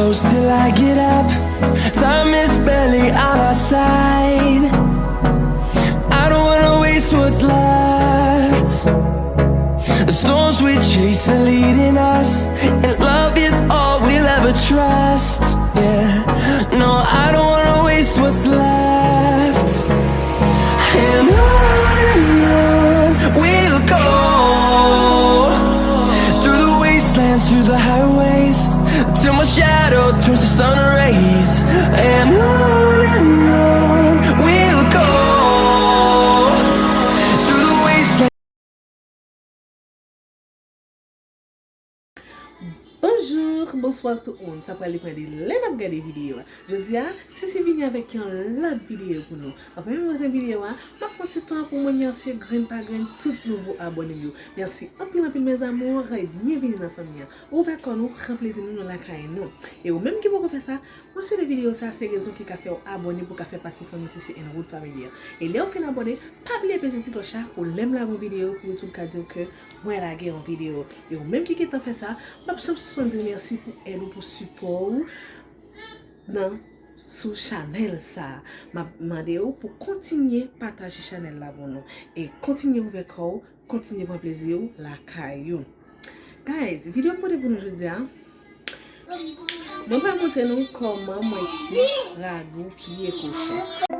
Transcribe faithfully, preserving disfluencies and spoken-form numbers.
Close till I get up. Time is barely on our side. I don't wanna waste what's left. The storms we chase are leading us, and love is all we'll ever trust. Yeah, no, I don't wanna waste what's left. And on and on we'll go, through the wastelands, through the highways, till my shadow turns to sun rays. And on and on we'll go, through the wastelands. Bonjou, bonswa tout moun. Sa pral depann de lè n ap gade videyo a. Jodi a, Sisi vini avèk yon lòt videyo pou nou. Anvan menm rantre videyo a, m ap pran ti tan pou mwen remèsye grenn pa grenn tout nouvo abòne m yo. Mèsi anpil anpil mes amours, byenvini nan fanmi an. Ouvè kò nou, pran plezi nou, nou lakay nou. E ou menm ki poko fè sa, mwen swete videyo sa se rezon ki ka fè w abòne pou w ka fè pati fanmi Sisi and Wood family an. E lè w fin abòne, pa bliye peze ti klòch la pou lè m lage yon videyo pou YouTube ka di w ke mwen lage yon videyo. E ou menm ki gentan fè sa, m ap janm sispann di w mèsi pou èd ou, pou sipò ou nan sou chanèl sa. M ap mande w pou kontinye pataje chanèl la pou nou. E kontinye ouvè kò w, kontinye pran plezi w lakay ou. Guys, videyo m pote pou nou jodi a, mwen pral montre nou kòman mwen fè ragou pye kochon.